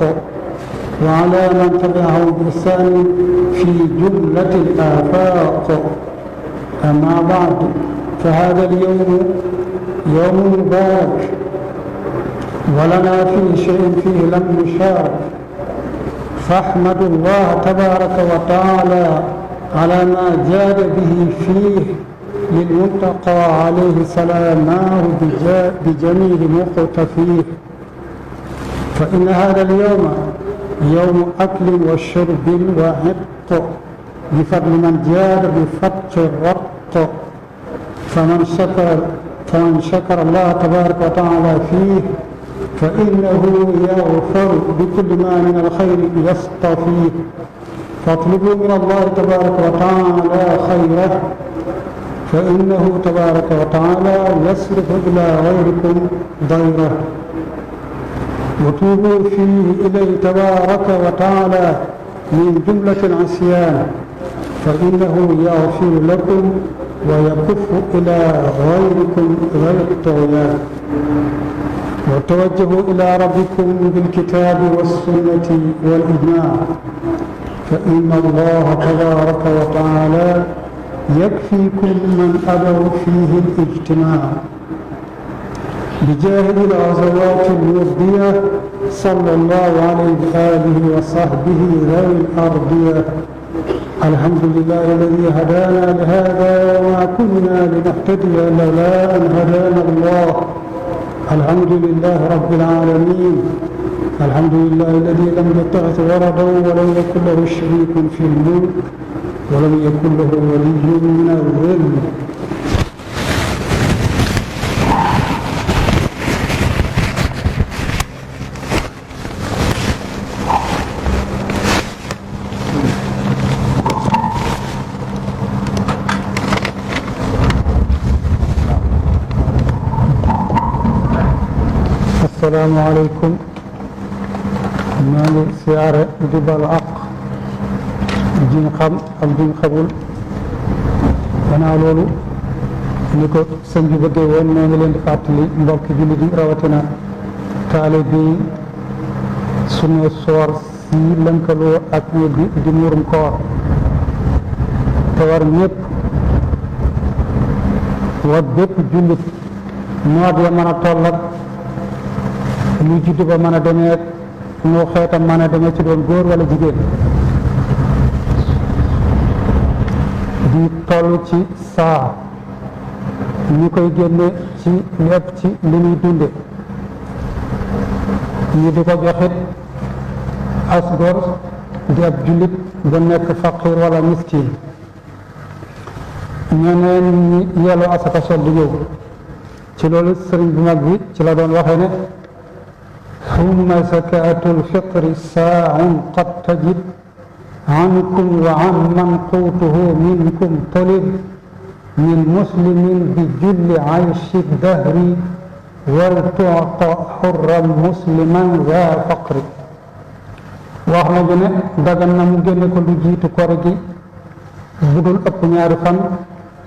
وعلى من تبعه بإحسان في جملة الآفاق. أما بعد، فهذا اليوم يوم مبارك، ولنا فيه شيء فيه لم نشارك، فاحمدوا الله تبارك وتعالى على ما جاد به فيه للمنتقى عليه سلاماه بجميل مقتفيه. فإن هذا اليوم يوم أكل وشرب وعتق بفضل من جاد بفتح الرق، فمن شكر الله تبارك وتعالى فيه فإنه يغفر بكل ما من الخير يصطفيه. فاطلبوا من الله تبارك وتعالى خيره، فإنه تبارك وتعالى يصرف إلى غيركم ضيره. وتوبوا فيه إليه تبارك وتعالى من جملة العصيان، فإنه يغفر لكم ويكف إلى غيركم غير الطغيان. وتوجهوا إلى ربكم بالكتاب والسنة والإجماع، فإن الله تبارك وتعالى يكفيكم من أبوا فيه الاجتماع. بجاه الغزوات المرضية صلى الله عليه وآله وصحبه ذوي الأرضية. الحمد لله الذي هدانا لهذا وما كنا لنهتدي لولا أن هدانا الله. الحمد لله رب العالمين. الحمد لله الذي لم يتخذ ولدا ولم يكن له شريك في الملك ولم يكن له ولي من الذل. السلام عليكم. maa ngi siyaare di balu àq diñ xam ak diñ xamul. gannaaw loolu ni ko sëñ bi bëggee woon moo ngi leen di fàttali mbokki jullit yi rawatina taalibe yi sunu soor si lënkaloo ak ñi bi di muurum koor te war ñëpp war bépp jullit noot ya mën a toll ak lu juddu ba mën a demee ñu xeetam mën a demee ci doon góor wala jigéen di toll ci saa ñu koy génne ci lépp ci li ñuy dunde ñu di ko joxit as góor di ab jullit bu nekk faqir wala miskin. ñeneen ñi yelloo asaka sol di ñëw ci loolu sëriñ bu mag bi ci la doon waxee ne summa zakaatul fitri saaun qad tajib ankum wa an man quutuhu minkum talib min muslimin bi julli ayshi dahri wal tu'ta xurran musliman za faqri. wax na ne dagan na mu génne ko lu jiitu koor gi bu dul ëpp ñaari fan.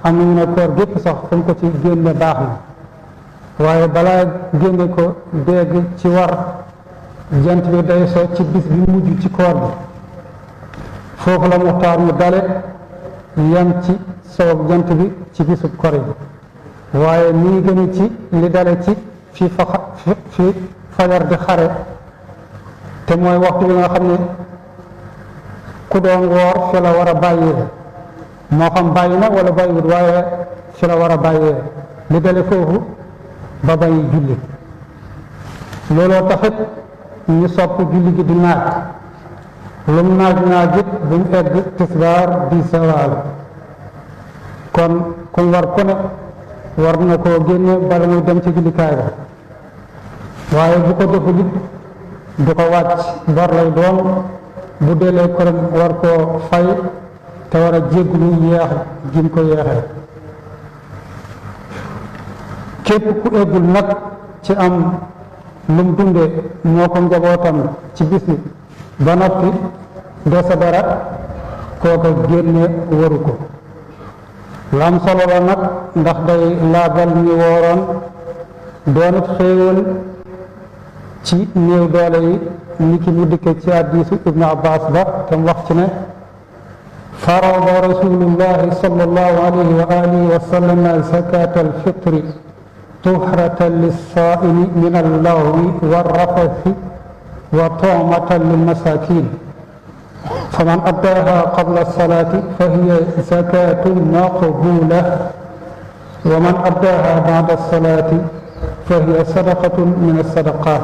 am nañu ne koor gépp sax fu mu ko ci génne baax na waaye balaa génne ko dégg ci war jant bi day so ci bis bi mujj ci koor bi foofu la muxtaar mu dale yam ci sow jant bi ci bisub koor yi waaye mi ngi gën ci li dale ci fi fajar di xare te mooy waxtu bi nga xam ne ku doon woor fi la war a bàyyee moo xam bàyyi na wala bàyyiwut waaye fi la war a bàyyee li dale foofu ba bàyyi julli. looloo taxit ñu sopp julli gi di naaj lu mu naaj it bu mu egg tisbaar di sawaal kon ku war ku ne war na koo génne bala muy dem ci jullikaay ba waaye bu ko deful it du ko wàcc bor lay doon bu deelee këram war koo fay te war a jéggulu yeex jim ko yeexee képp ku eggul nag ci am lum dunde moo ko njabootam ci bis bi ba noppi dese dara kooka génne waru ko lam solo la nag ndax day laabal ñu wooroon doonit xéewal ci néew doole yi ni ki mu dikke ci hadiisu ibnu abbas ba te mu wax ci ne farada rasulullahi sallallahu alayhi wa alihi wa sallam zakata alfitri tuhratan lissaimi min allaghwi warrafathi wa tu'matan lilmasakin faman addaaha qabla alsalati fahiya zakatun maqbula wa man addaaha ba'da alsalati fahiya sadaqatun min alsadaqat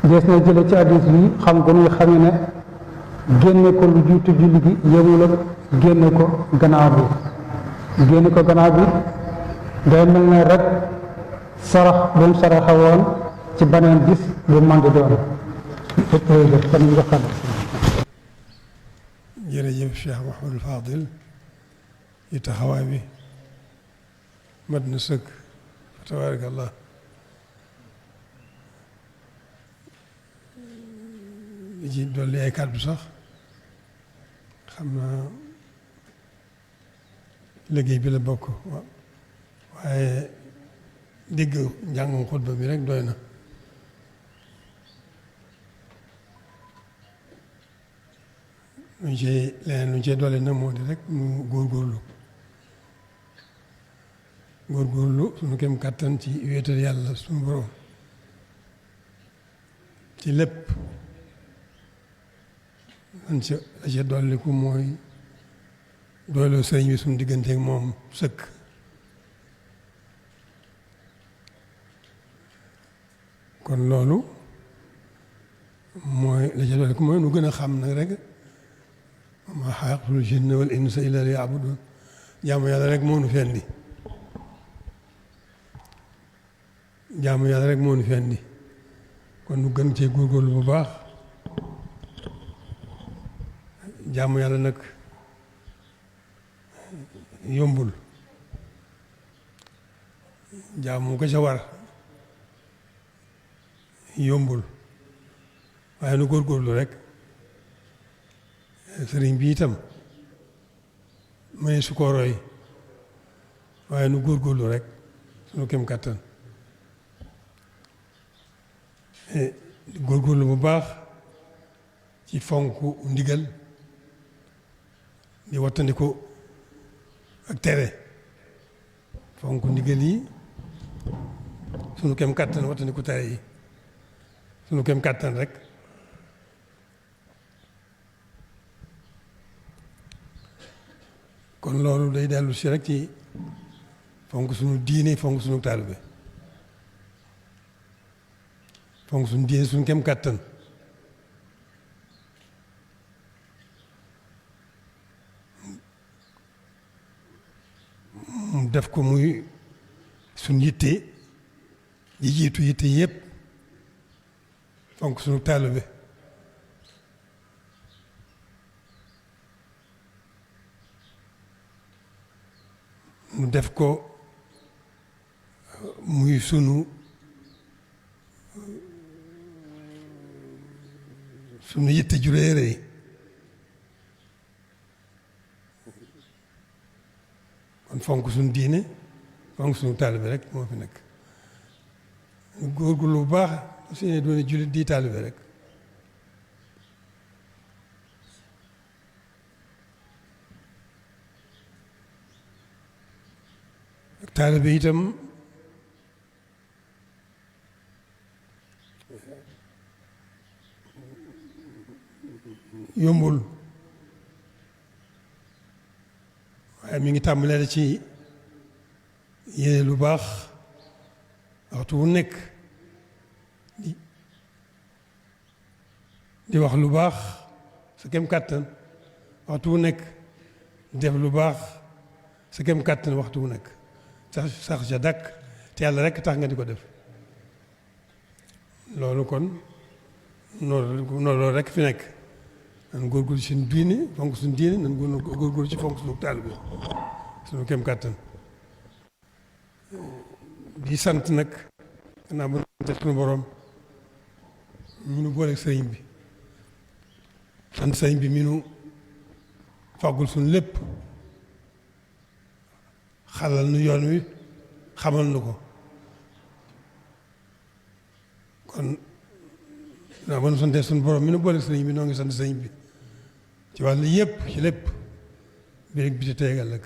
des na jële ci hadiis bi xam gu nuy xame ne génne ko lu jiitu julli gi yemul ak génne ko gannaaw bi génne ko gannaaw bi day mel ne rek sarax bu mu saraxe woon ci beneen bis bu man di doon kon nga xam jërëjëf Cheikh Mouhamadul Fadil yi taxawaay bi mat na sëkk fa tabaarakallah li ci dolli ay kàddu sax xam naa liggéey bi la bokk waaye dégg njàngum xutba bi rek doy na lu ñu cee dolli nag moo di rek mu góorgóorlu suñu kem kàttan ci wéetal yàlla suñu borom ci lépp man ca la ca dolliku mooy doyloo sëriñ bi suñu digganteek moom sëkk kon loolu mooy la ca dolliku mooy nu gën a xam nag rek ma xalaqtul jinna wal insa illa liya'budun jaamu yàlla rek moo nu fi andi jaamu yàlla rek moo nu fi andi kon nu gën cee góorgóorlu bu baax jaamu yàlla nag yombul jaamu ko ca war yombul waaye nu góorgóorlu rek sëriñ bi itam may su ko roy waaye nu góorgóorlu rek sunu kem kàttan góorgóorlu bu baax ci fonk ndigal di wattandiku ak tere fonk ndigal yi sunu kem kàttan wattandiku tere yi sunu kem kàttan rek kon loolu day dellu si rek ci fonk sunu diine fonk sunu taalibe fonk sunu diine sunu kem kàttan mu def ko muy sunu yitte ji jiitu yitte yépp fonk sunu taalibe mu def ko muy sunu yitte ju rëy rëy kon fonk sunu diine fonk sunu taalibe rek moo fi nekk góorgóorlu bu baax su ne doon jullit di taalibe rek taalibe itam yombul waaye mi ngi tàmbalee ci yéene lu baax waxtu wu nekk di wax lu baax sa kem kàttan waxtu wu nekk def lu baax sa kem kàttan waxtu wu nekk sax ca dàkk te yàlla rekk tax nga di ko def loolu kon loolu rekk fi nekk nan góorgóorlu ci suñu diine fonk suñu diine nan góorgóorlu ci fonk suñu taalibe suñu kem kàttan di sant nag gannaaw bu sant suñu borom ñu nu booleeg sëriñ bi sant sëriñ bi mi nu fàggul suñu lépp xalal nu yoon wi xamal nu ko kon naa ba nu santee suñu borom mi nu booleeg sëriñ bi noo ngi sant sëriñ bi ci wàll yëpp ci lépp bi rek bi ci teegal ak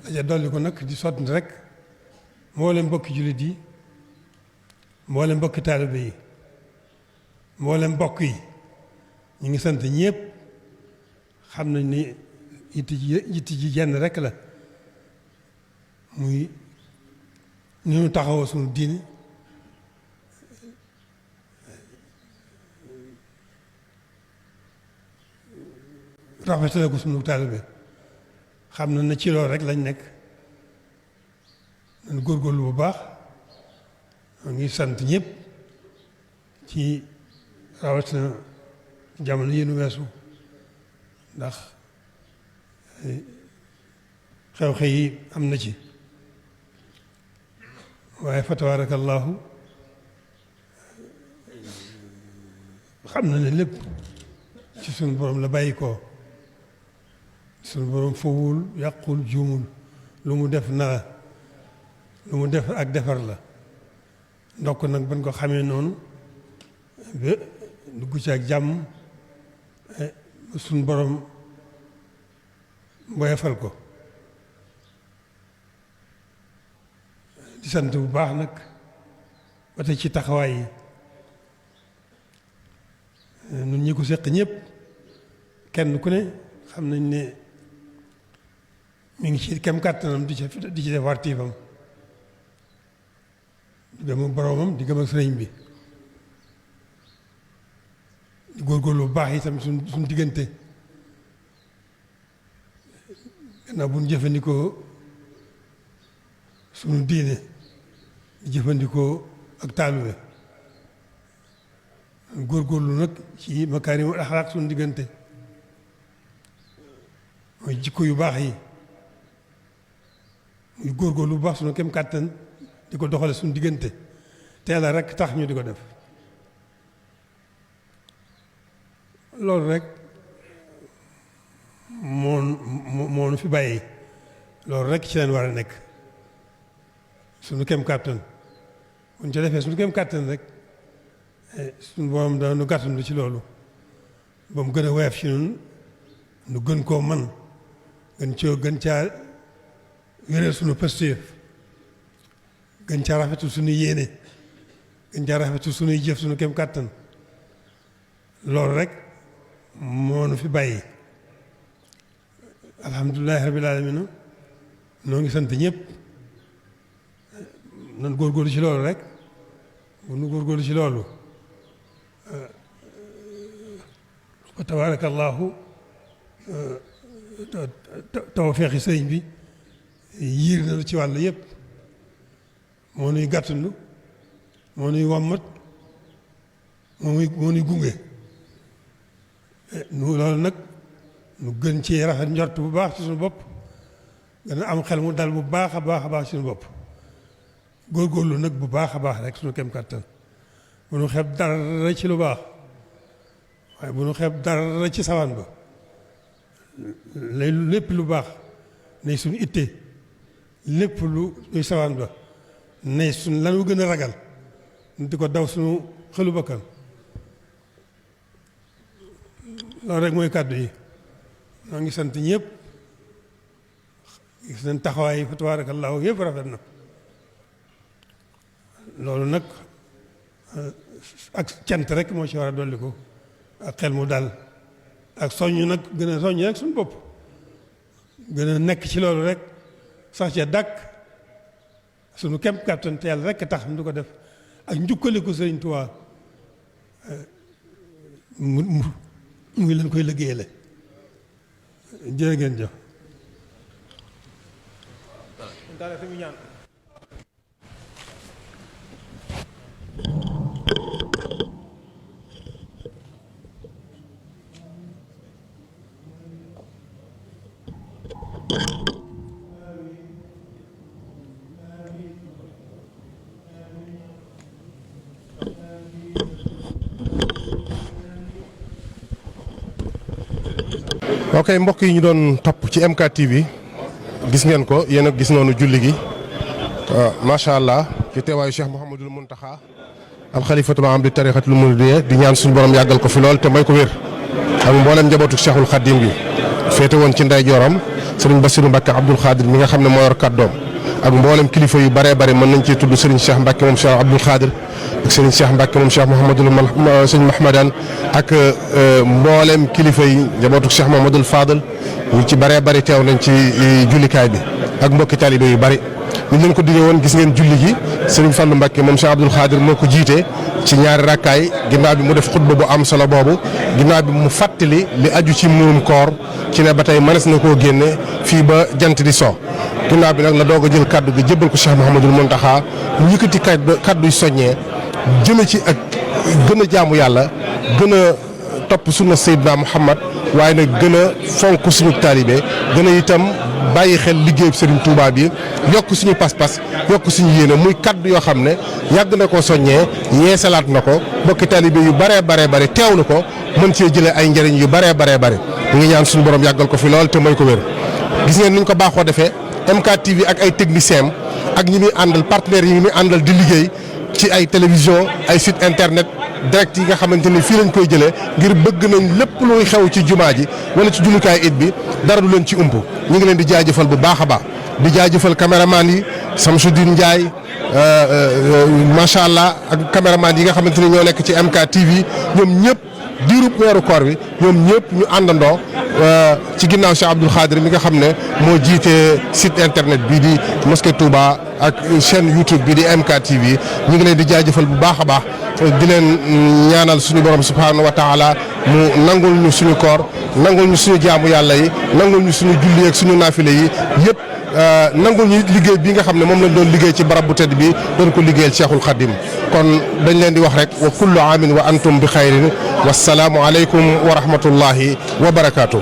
daja dolli ko nag di sotti rek mboolem mbokki jullit yi mboolem mbokki taalibe yi mboolem mbokk yi ñu ngi sant ñëpp xam nañ ni yitti ji jenn rek la muy ni ñu taxawoo suñu diini rafetale ko suñu taalibe xam na ci loolu rek lañ nekk nañ góorgóorlu bu baax ñoo ngi sant ñëpp ci rawatina jamono yi nu weesu ndax xew-xew yi am na ci waaye fa tabaarakallaahu xam na ne lépp ci suñu borom la bàyyi koo suñu borom fowul yàqul juumul lu mu def na lu mu def ak defar la ndokk nag ban ko xamee noonu ba dugg ci ak jàmm suñu borom boyefal ko di sant bu baax nag ba tey ci taxawaay yi nun ñi ko seq ñëpp kenn ku ne xam nañ ne mi ngi ci kem kàttanam di ci def wartiifam di gëm ak boroomam di gëm ak sëriñ bi di góorgóorlu bu baax itam suñ diggante gannaaw bu ñu jëfandikoo suñu diine di jëfandikoo ak taalube góorgóorlu nag ci makaarimul axlaaq suñu diggante mooy jikko yu baax yi muy góorgóorlu bu baax suñu kem kàttan di ko doxale suñu diggante te Yàlla rek tax ñu di ko def loolu rek moo nu fi bàyyi loolu rek ci leen war a nekk suñu kem kàttan buñ ca defee suñu kem kàttan rek suñu borom da nu gàttandu ci loolu ba mu gën a woyof ci ñun nu gën koo man gën caa wéral suñu pastéef gën caa rafetu suñu yéene gën caa rafetu suñuy jëf suñu kem kàttan loolu rek moo nu fi bàyyi alhamdulilahi rabbil alamin noo ngi sant ñëpp nan góorgóorlu ci loolu rek bu nu góorgóorlu ci loolu wa tabarakallahu tawfeexi sëriñ bi yiir na ci wàll yëpp moo nuy gàttandu moo nuy wommat moo nuy gunge nu loolu nag nu gën ci rafet njort bu baax ci suñu bopp gën a am xel mu dal bu baax a baax a baax ci suñu bopp góorgóorlu nag bu baax a baax rek suñu kem kàttan bu nu xeeb dara ci lu baax waaye bu nu xeeb dara ci sawaan ba lépp lu baax nay suñu itte lépp luy sawaan ba nay suñ lanu gën a ragal nu di ko daw suñu xelu bakkan loolu rek mooy kàddu yi noo ngi sant ñëpp gis nañ taxawaay fa tabaarakallaahu yëpp rafet na loolu nag ak cant rek moo ci war a dolli ko ak xel mu dal ak soññ nag gën a soññ rek suñu bopp gën a nekk ci loolu rek sax ca dàkk suñu kem kàttan te Yàlla rek tax ñu di ko def ak njukkale ko Sëriñ Tuubaa mu ngi leen koy liggéeyale jërë ngeen jëf. ok mbokk yi ñu doon topp ci MK TV gis ngeen ko yéen a gis noonu julli gi macha allah ci teewaayu Cheikh Mouhamadul Mountakha al xalifatul aam di tarixatul muridiyya di ñaan suñu borom yàggal ko fi lool te may ko wér ak mboolem njabootu Cheikhul Khadim bi féete woon ci ndeyjooram Serigne Bassirou Mbacke Abdoul Khadir mi nga xam ne moo yor kàddoom ak mboolem kilifa yu baree bare mën nañ cee tudd Serigne Cheikh Mbacke moom Cheikh Abdoul Khadir ak Serigne Cheikh Mbacke moom Cheikh Mouhamadul Serigne Mahmadan ak mboolem kilifa yi njabootu Cheikh Mouhamadul Fadel ñu ci baree bari teew nañ ci jullikaay bi ak mbokki talibé yu bari. ñu leen ko diggee woon gis ngeen julli gi Serigne Fallou Mbacke moom Cheikh Abdoul Khadir moo ko jiite ci ñaari rakkaay ginnaaw bi mu def xutba bu am solo boobu ginnaaw bi mu fàttali li aju ci muurum koor ci ne ba tey mënees na koo génne fii ba jant di so. ginnaaw bi nag la doog a jël kaddu gi jébbal ko Cheikh Mouhamadul Mountakha mu yëkkati kaddu yu soññee jëme ci ak gën a jaamu yàlla gën a topp sunna Seydina Muhammad waaye nag gën a fonk suñu taalibe gën a itam bàyyi xel liggéeyu Serigne Touba bi yokk suñu pas-pas yokk suñu yéene muy kaddu yoo xam ne yàgg na koo soññee yeesalaat na ko bokki taalibe yu baree bare teewlu ko mën cee jëlee ay njëriñ yu baree bare ñu ngi ñaan suñu borom yàggal ko fi lool te may ko wér. gis ngeen niñ ko baaxoo defee MK TV ak ay techniciens ak ñi muy àndal partenaires yi muy àndal di liggéey ci ay télévision ay site internet direct yi nga xamante ni fii lañ koy jëlee ngir bëgg nañ lépp luy xew ci jumaa ji wala ci jullukaay it bi dara du leen ci ump ñu ngi leen di jaajëfal bu baax a baax di jaajëfal caméraman yi Samsudine Ndiaye macha allah ak caméraman yi nga xamante ni ñoo nekk ci MK TV ñoom ñëpp diirub weeru koor bi ñoom ñëpp ñu àndandoo ci ginnaaw Cheikh Abdoul Khadir mi nga xam ne moo jiite site internet bii di Mosquée Touba ak chaîne YouTube bi di MK TV ñu ngi leen di jaajëfal bu baax a baax di leen ñaanal suñu borom subhanahu wa taala mu nangul ñu suñu koor nangul ñu suñu jaamu yàlla yi nangul ñu suñu julli ak suñu naafile yi yëpp nangul ñu liggéey bi nga xam ne moom lañ doon liggéey ci barab bu tedd bi doon ko liggéeyal Cheikhul Khadim kon dañ leen di wax rek wa kullu aamin wa antum bi xayrin wassalaamu aleykum wa rahmatullahi wa barakaatu.